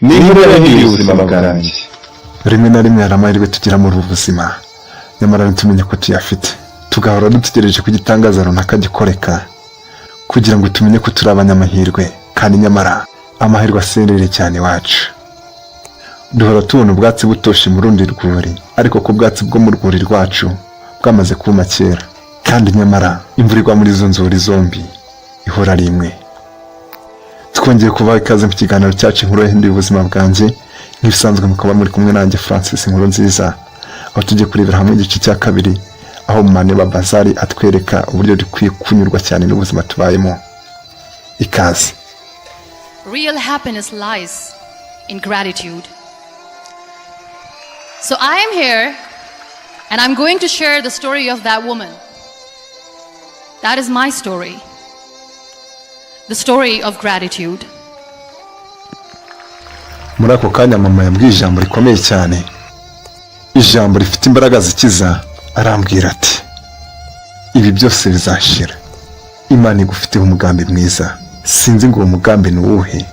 Ni inkuru yahinduye ubuzima bwanjye. Rimwe na rimwe hari amahirwe tugira muri ubu buzima, nyamara ntitumenye ko tuyafite, tugahora dutegereje ko igitangaza runaka gikoreka kugira ngo tumenye ko turi abanyamahirwe, kandi nyamara amahirwe asendereye cyane iwacu. Duhora tubona ubwatsi butoshye mu rundi rwuri, ariko ko ubwatsi bwo mu rwuri rwacu bwamaze kuma kera, kandi nyamara imvura igwa muri izo nzuri zombi ihora ari imwe. Twongeye kubaha ikaze mu kiganiro cyacu Inkuru Yahinduye Ubuzima Bwanjye. Nk'ibisanzwe mukaba muri kumwe nanjye, Francis Inkuru Nziza, aho tugiye kurebera hamwe igice cya kabiri, aho Muniba Mazari atwereka uburyo dukwiye kunyurwa cyane n'ubuzima tubayemo. Ikaze. Real happiness lies in gratitude. So I am here and I'm going to share the story of that woman. That is my story. The story of gratitude. Muri ako kanya mama yambwiye ijambo rikomeye cyane, ijambo rifite imbaraga zikiza. Arambwira ati: "Ibi byose bizashira. Imana igufiteho umugambi mwiza. Sinzi ngo uwo mugambi ni uwuhe,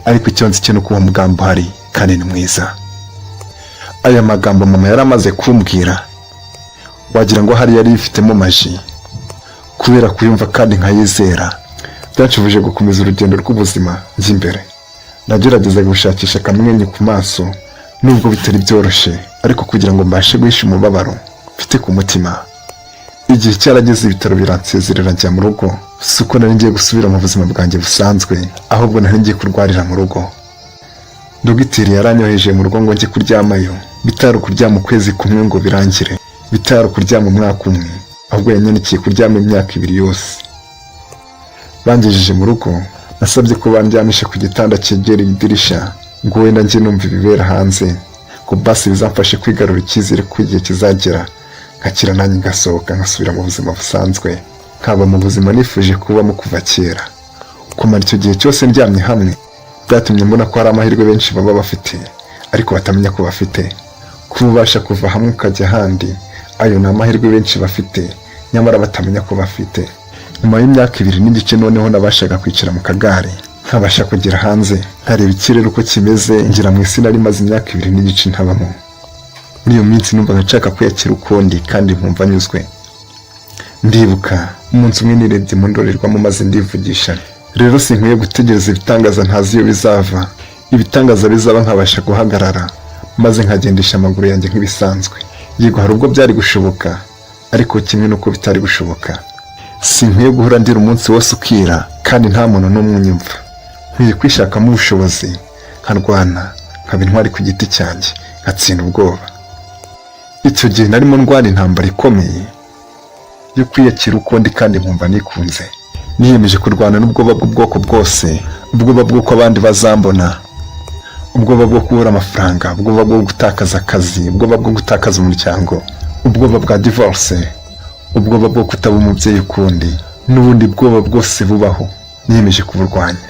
ariko icyo nzi cyo ni uko uwo mugambi uhari kandi ni mwiza." Aya magambo mama yari amaze kumbwira, wagira ngo hari yari yifitemo magie. Kubera kuyumva kandi nkayizera, byanshubije gukomeza urugendo rw'ubuzima njya imbere. Nageragezaga gushakisha akamwenyu ku maso, nubwo bitari byoroshye, ariko kugira ngo mbashe guhisha umubabaro mfite ku mutima. Igihe cyarageze, ibitaro biransezerera, njya mu rugo. Si uko nari ngiye gusubira mu buzima bwanjye busanzwe, ahubwo nari ngiye kurwarira mu rugo. Dogiteri yaranyoheje mu rugo ngo njye kuryamayo. Bitari ukuryama ukwezi kumwe ngo birangire, bitari ukuryama umwaka umwe, ahubwo yanyandikiye kuryama imyaka 2 yose. Bangejeje mu rugo, nasabye ko bandyamisha ku gitanda cyegereye idirishya, ngo wenda njye numva ibibera hanze, ngo basi bizamfashe kwigarura icyizere ko igihe kizagera nkakira, nanjye ngasohoka, nkasubira mu buzima busanzwe, nkaba mu buzima nifuje kubamo kuva kera. Kumara icyo gihe cyose ndyamye hamwe byatumye mbona ko hari amahirwe benshi baba bafite ariko batamenya ko bafite. Kuba ubasha kuva hamwe ukajya ahandi, ayo ni amahirwe benshi bafite nyamara batamenya ko bafite. Nyuma y'imyaka 2 n'igice noneho nabashaga kwicara mu kagare, nkabasha kugera hanze, nkareba ikirere uko kimeze, ngira mu isi nari maze imyaka 2 n'igice ntabamo. Muri iyo minsi numvaga nshaka kwiyakira ukundi kandi nkumva nyuzwe. Ndibuka umunsi umwe nirebye mu ndorerwamo maze ndivugisha: "Rero sinkwiye gutegereza ibitangaza ntazi iyo bizava, ibitangaza bizaba nkabasha guhagarara maze nkagendesha amaguru yanjye nk'ibisanzwe." Yego, hari ubwo byari gushoboka, ariko kimwe n'uko bitari gushoboka, sinkwiye guhora ndira umunsi wose ukira kandi nta muntu n'umwe unyumva. Nkwiye kwishakamo ubushobozi, nkarwana, nkaba intwari ku giti cyanjye, nkatsinda ubwoba. Icyo gihe narimo ndwana intambara ikomeye yo kwiyakira uko ndi kandi nkumva nikunze. Niyemeje kurwana n'ubwoba bw'ubwoko bwose: ubwoba bw'uko abandi bazambona, ubwoba bwo kubura amafaranga, ubwoba bwo gutakaza akazi, ubwoba bwo gutakaza umuryango, ubwoba bwa divorce, ubwoba bwo kutaba umubyeyi ukundi, n'ubundi bwoba bwose bubaho. Niyemeje kuburwanya.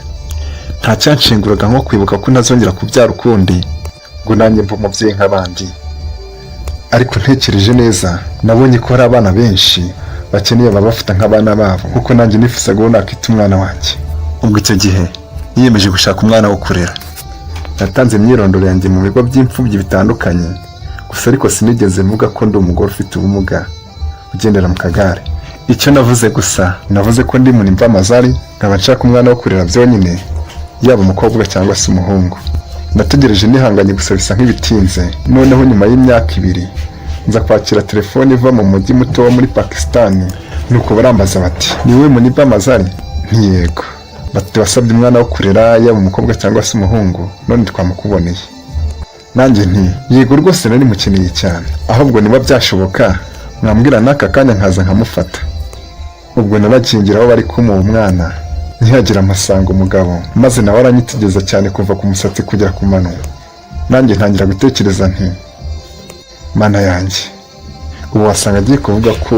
Nta cyanshenguraga nko kwibuka ko ntazongera kubyara ukundi ngo nanjye mbe umubyeyi nk'abandi. Ariko ntekereje neza, nabonye ko hari abana benshi bakeneye ababafata nk'abana babo, kuko nanjye nifuzaga uwo nakita umwana wanjye. Ubwo icyo gihe niyemeje gushaka umwana wo kurera. Natanze imyirondoro yanjye mu bigo by'imfubyi bitandukanye gusa, ariko sinigeze mvuga ko ndi umugore ufite ubumuga ugendera mu kagare. Icyo navuze gusa, navuze ko ndi Muniba Mazari, nkaba nshaka umwana wo kurera byonyine, yaba umukobwa cyangwa se umuhungu. Nategereje nihanganye, gusa bisa nk'ibitinze. Noneho nyuma y'imyaka 2 nza kwakira telefone iva mu mujyi muto wo muri Pakisitani. Nuko barambaza bati: "Ni wowe Muniba Mazari?" Nti: "Yego." Bati: "Wasabye umwana wo kurera, yaba umukobwa cyangwa se umuhungu, none twamukuboneye." Nanjye nti: "Yego rwose, nari mukeneye cyane. Ahubwo niba byashoboka mwambwira n'aka kanya nkaza nkamufata." Ubwo narakingira aho bari kumuha umwana, ntihagire amasanga umugabo, maze nawe aranyitegereza cyane kuva ku musatsi kugera ku mano. Nanjye ntangira gutekereza nti: "Mana yanjye, ubu wasanga agiye kuvuga ko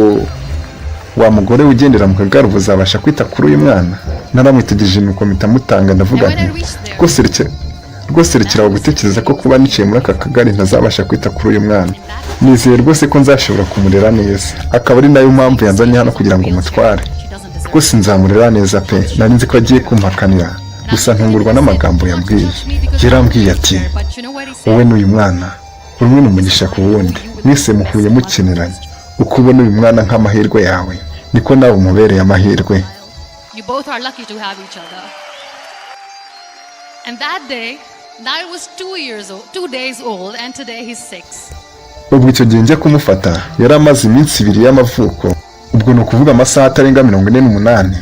wa mugore ugendera mu kagare ubu uzabasha kwita kuri uyu mwana." Naramwitegereje, nuko mpita mutanga, ndavuga nti: "Rwose rekera aho gutekereza ko kuba niciye muri aka kagare ntazabasha kwita kuri uyu mwana. Nizeye rwose ko nzashobora kumurera neza, akaba ari nayo mpamvu yanzanye hano kugira ngo mutware. Rwose nzamurera neza pe." Nari nzi ko agiye kumpakanira. Gusa ntungurwa n'amagambo yambwiye. Yarambwiye ati: "Wowe n'uyu mwana, buri umwe ni umugisha ku wundi. Mwese muhuye mukeneranye. Uko ubona uyu mwana nk'amahirwe yawe, niko nawe umubereye amahirwe." You both are lucky to have each other. And that day, Niall was 2 years old, 2 days old, and today he's 6. Ubwo icyo gihe njya kumufata, yari amaze iminsi 2 y'amavuko, ubwo ni ukuvuga amasaha atarenga 48,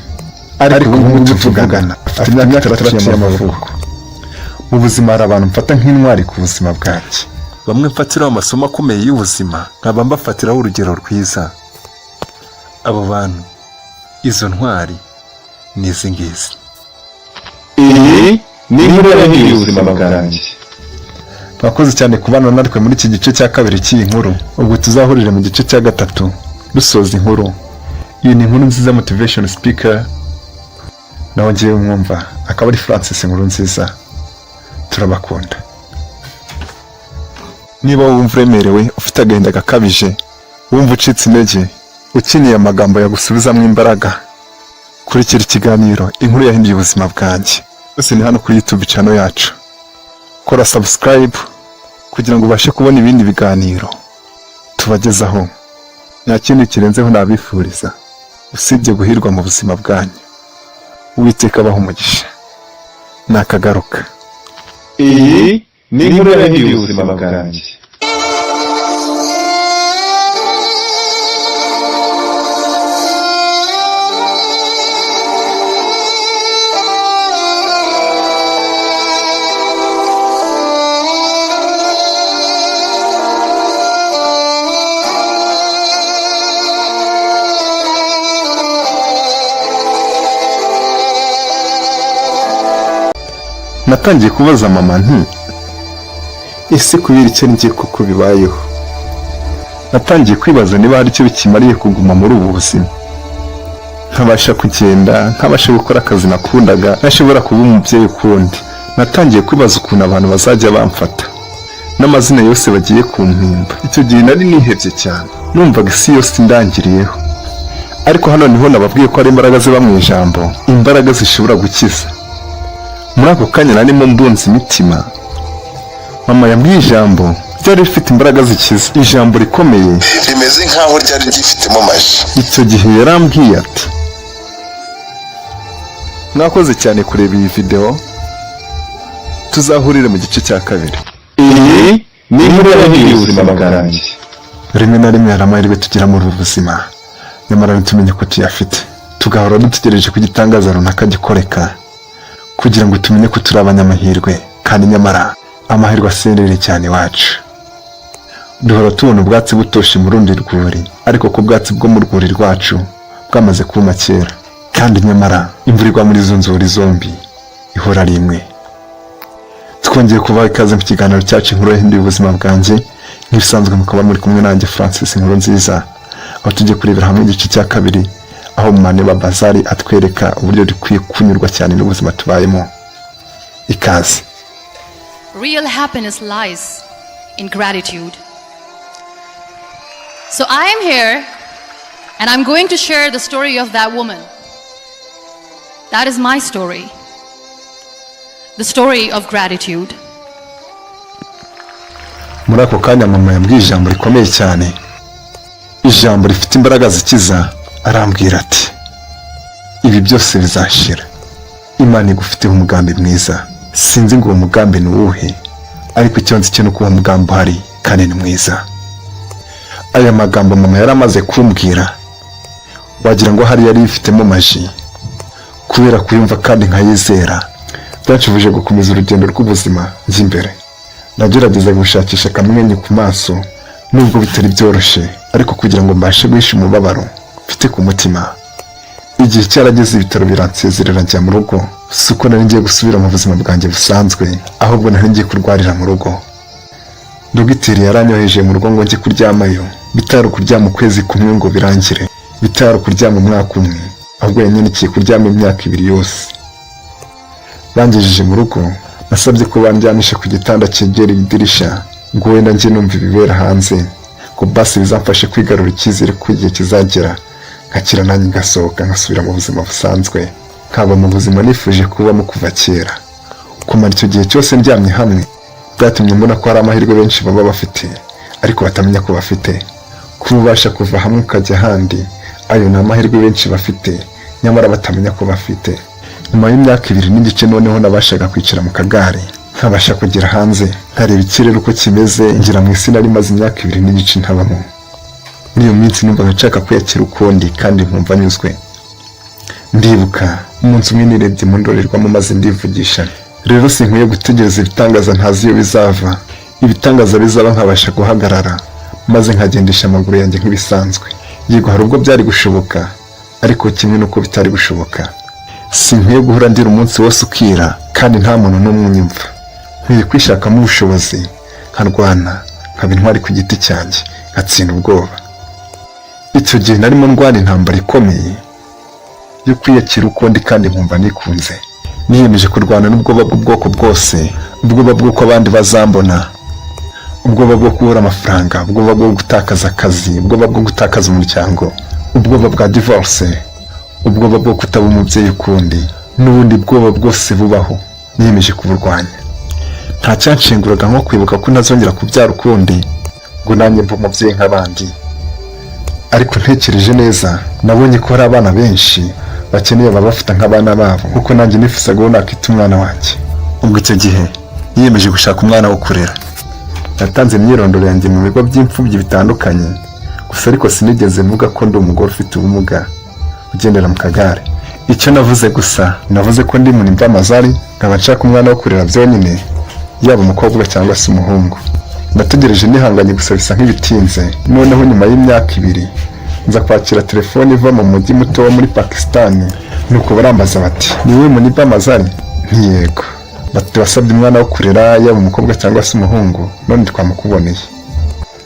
ariko ubu ngubu tuvugana afite imyaka 6 y'amavuko. Mu buzima hari abantu mfata nk'intwari ku buzima bwanjye, bamwe mfatiraho amasomo akomeye y'ubuzima, nkaba mbafatiraho urugero rwiza. Abo bantu, izo ntwari ni izi ngizi. Iyi ni inkuru yahinduye ubuzima bwanjye. Mwakoze cyane kubana natwe muri iki gice cya kabiri cy'iyi nkuru. Ubwo tuzahurire mu gice cya gatatu dusoza inkuru. Iyi ni Inkuru Nziza Motivation Speaker, naho ngewe mwumva akaba ari Francis Inkuru Nziza. Turabakunda. Niba wumva uremerewe, ufite agahinda gakabije, wumva ucitse intege, ukeneye amagambo yagusubizamo imbaraga, kurikira ikiganiro Inkuru Yahinduye Ubuzima Bwanjye. Byose ni hano kuri YouTube channel yacu. Kora subscribe kugira ngo ubashe kubona ibindi biganiro tubagezaho. Nta kindi kirenzeho nabifuriza usibye guhirwa mu buzima bwanyu. Uwiteka abaha umugisha. Nakagaruka. Iyi ni inkuru yahinduye ubuzima bwanjye. Natangiye kubaza mama nti: "Ese kubera icyo njye koko bibayeho?" Natangiye kwibaza niba hari icyo bikimariye kuguma muri ubu buzima, nkabasha kugenda, nkabasha gukora akazi nakundaga, ntashobora kuba umubyeyi ukundi. Natangiye kwibaza ukuntu abantu bazajya bamfata n'amazina yose bagiye kumpimba. Icyo gihe nari nihebye cyane, numvaga isi yose indangiriyeho. Ariko hano niho nababwiye ko hari imbaraga ziba mu ijambo, imbaraga zishobora gukiza. Muri ako kanya narimo mbunze imitima, mama yambwiye ijambo ryari rifite imbaraga zikiza, ijambo rikomeye rimeze nk'aho ryari ryifitemo maji. Icyo gihe yarambwiye ati: "Mwakoze cyane kureba iyi video, tuzahurire mu gice cya kabiri." Iyi ni inkuru yahinduye ubuzima bwanjye. Rimwe na rimwe hari amahirwe tugira muri ubu buzima, nyamara ntitumenye ko tuyafite, tugahora dutegereje ko igitangaza runaka gikoreka kugira ngo tumenye ko turi abanyamahirwe, kandi nyamara amahirwe asendereye cyane iwacu. Duhora tubona ubwatsi butoshe mu rundi rwuri, ariko ko ubwatsi bwo mu rwuri rwacu bwamaze kuma kera, kandi nyamara imvura igwa muri izo nzuri zombi ihora ari imwe. Twongeye kubaha ikaze mu kiganiro cyacu Inkuru Yahinduye Ubuzima Bwanjye. Nk'ibisanzwe mukaba muri kumwe nanjye Francis Inkuru Nziza, aho tujye kurebera hamwe igice cya kabiri, aho Maneba Bazari atwereka uburyo dukwiye kunyurwa cyane n'ubuzima tubayemo. Ikaze. Real happiness lies in gratitude. So I am here and I'm going to share the story of that woman. That is my story. The story of gratitude. Muri ako kanya mama yambwiye ijambo rikomeye cyane, ijambo rifite imbaraga zikiza. Arambwira ati: "Ibi byose bizashira. Imana igufiteho umugambi mwiza. Sinzi ngo uwo mugambi ni uwuhe, ariko icyo nzi cyo ni uko uwo mugambi uhari kandi ni mwiza." Aya magambo mama yari amaze kumbwira, wagira ngo hari yari yifitemo maji. Kubera kuyumva kandi nkayizera, byanshubije gukomeza urugendo rw'ubuzima njya imbere. Nagerageza gushakisha akamwenyu ku maso, nubwo bitari byoroshye, ariko kugira ngo mbashe guhisha umubabaro mfite ku mutima. Igihe cyarageze, ibitaro biransezerera, njya mu rugo. Si uko nari ngiye gusubira mu buzima bwanjye busanzwe, ahubwo nari ngiye kurwarira mu rugo. Dogiteri yaranyoheje mu rugo ngo njye kuryamayo. Bitari ukuryama ukwezi kumwe ngo birangire, bitari ukuryama umwaka umwe, ahubwo yanyandikiye kuryama imyaka 2 yose. Bangejeje mu rugo, nasabye ko bandyamisha ku gitanda cyegereye idirisha ngo wenda njye numva ibibera hanze, ngo basi bizamfashe kwigarura icyizere ko igihe kizagera nkakira nanjye ngasohoka, nkasubira mu buzima busanzwe. Nkaba mu buzima nifuje kubamo kuva kera. Kumara icyo gihe cyose ndyamye hamwe byatumye mbona ko hari amahirwe benshi baba bafite ariko batamenya ko bafite. Kuba ubasha kuva hamwe ukajya ahandi, ayo ni amahirwe benshi bafite nyamara batamenya ko bafite. Nyuma y'imyaka 2 n'igice noneho nabashaga kwicara mu kagare, nkabasha kugera hanze, nkareba ikirere uko kimeze, ngira mu isi nari maze imyaka 2 n'igice ntabamo. Muri iyo minsi numvaga nshaka kwiyakira ukundi kandi nkumva nyuzwe. Ndibuka umunsi umwe nirebye mu ndorerwamo maze ndivugisha: "Rero sinkwiye gutegereza ibitangaza ntazi iyo bizava, ibitangaza bizaba nkabasha guhagarara maze nkagendesha amaguru yanjye nk'ibisanzwe." Yego, hari ubwo byari gushoboka, ariko kimwe n'uko bitari gushoboka, sinkwiye guhora ndira umunsi wose ukira kandi nta muntu n'umwe unyumva. Nkwiye kwishakamo ubushobozi, nkarwana, nkaba intwari ku giti cyanjye, nkatsinda ubwoba. Icyo gihe narimo ndwana intambara ikomeye yo kwiyakira uko ndi kandi nkumva nikunze. Niyemeje kurwana n'ubwoba bw'ubwoko bwose: ubwoba bw'uko abandi bazambona, ubwoba bwo kubura amafaranga, ubwoba bwo gutakaza akazi, ubwoba bwo gutakaza umuryango, ubwoba bwa divorce, ubwoba bwo kutaba umubyeyi ukundi, n'ubundi bwoba bwose bubaho. Niyemeje kuburwanya. Nta cyanshenguraga nko kwibuka ko ntazongera kubyara ukundi ngo nanjye mbe umubyeyi nk'abandi. Ariko ntekereje neza, nabonye ko hari abana benshi bakeneye ababafata nk'abana babo, kuko nanjye nifuzaga uwo nakita umwana wanjye. Ubwo icyo gihe niyemeje gushaka umwana wo kurera. Natanze imyirondoro yanjye mu bigo by'imfubyi bitandukanye gusa, ariko sinigeze mvuga ko ndi umugore ufite ubumuga ugendera mu kagare. Icyo navuze gusa, navuze ko ndi Muniba Mazari, nkaba nshaka umwana wo kurera byonyine, yaba umukobwa cyangwa se umuhungu. Nategereje nihanganye, gusa bisa nk'ibitinze. Noneho nyuma y'imyaka 2 nza kwakira telefone iva mu mujyi muto wo muri Pakisitani. Nuko barambaza bati: "Ni wowe Muniba Mazari?" Nti: "Yego." Bati: "Wasabye umwana wo kurera, yaba umukobwa cyangwa se umuhungu, none twamukuboneye."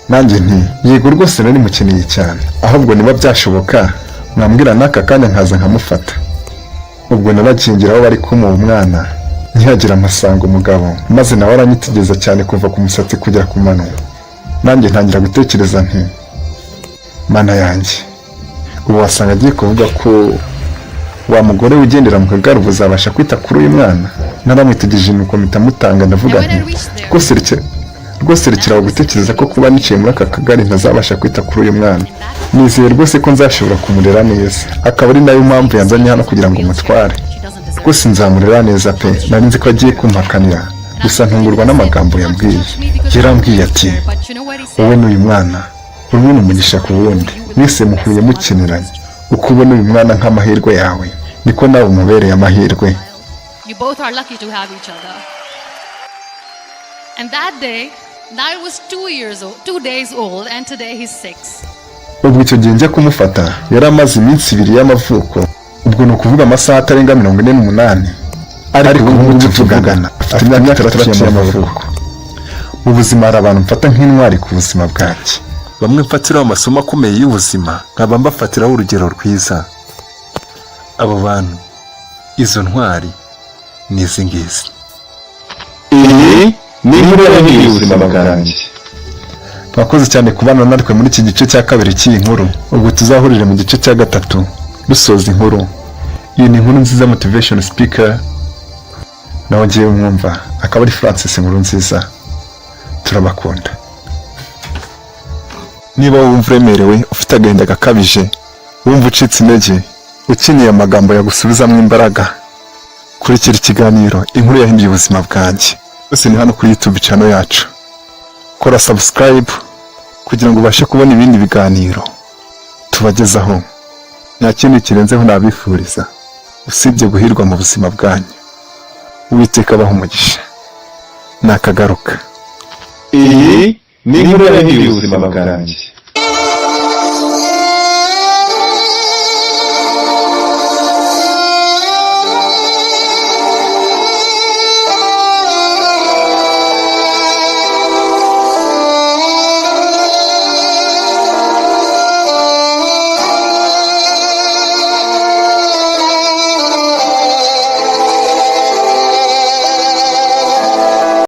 Nanjye nti: "Yego rwose, nari mukeneye cyane. Ahubwo niba byashoboka mwambwira n'aka kanya nkaza nkamufata." Ubwo narakingira aho bari kumuha umwana. Nkihagera mpasanga umugabo, maze nawe aranyitegereza cyane kuva ku musatsi kugera ku mano. Nanjye ntangira gutekereza nti: "Mana yanjye, ubu wasanga agiye kuvuga ko wa mugore ugendera mu kagare ubu uzabasha kwita kuri uyu mwana." Naramwitegereje, nuko mpita mutanga, ndavuga nti: "Rwose rekera aho gutekereza ko kuba nicaye muri aka kagare ntazabasha kwita kuri uyu mwana. Nizeye rwose ko nzashobora kumurera neza, akaba ari nayo mpamvu yanzanye hano kugira ngo mutware. Rwose nzamurera neza pe." Nari nzi ko agiye kumpakanira, gusa ntungurwa n'amagambo yambwiye. Yarambwiye ati: "Wowe n'uyu mwana, buri umwe ni umugisha ku wundi. Mwese muhuye mukeneranye. Uko ubona uyu mwana nk'amahirwe yawe, niko nawe umubereye amahirwe." You both are lucky to have each other. And that day, Nile was 2 years old, 2 days old, and today he's 6. Ubwo icyo gihe njya kumufata yari amaze iminsi 2 y'amavuko, ubwo ni ukuvuga amasaha atarenga 48, ariko ubu ngubu tuvugana afite imyaka 6 y'amavuko. Mu buzima hari abantu mfata nk'intwari ku buzima bwanjye, bamwe mfatiraho amasomo akomeye y'ubuzima, nkaba mbafatiraho urugero rwiza. Abo bantu, izo ntwari ni izi ngizi. Iyi ni inkuru yahinduye ubuzima bwanjye. Mwakoze cyane kubana natwe muri iki gice cya kabiri cy'iyi nkuru. Ubwo tuzahurire mu gice cya gatatu dusoza inkuru. Iyi ni Inkuru Nziza Motivation Speaker, nawe ngiye mwumva akaba ari Francis Inkuru Nziza. Turabakunda. Niba wumva uremerewe, ufite agahinda gakabije, wumva ucitse intege, ukeneye amagambo yagusubizamo imbaraga, kurikira ikiganiro Inkuru Yahinduye Ubuzima Bwanjye. Byose ni hano kuri YouTube channel yacu. Kora subscribe kugira ngo ubashe kubona ibindi biganiro tubagezaho. Nta kindi kirenzeho nabifuriza usibye guhirwa mu buzima bwanyu. Uwiteka abaha umugisha. Nakagaruka. Iyi ni inkuru yahinduye ubuzima bwanjye.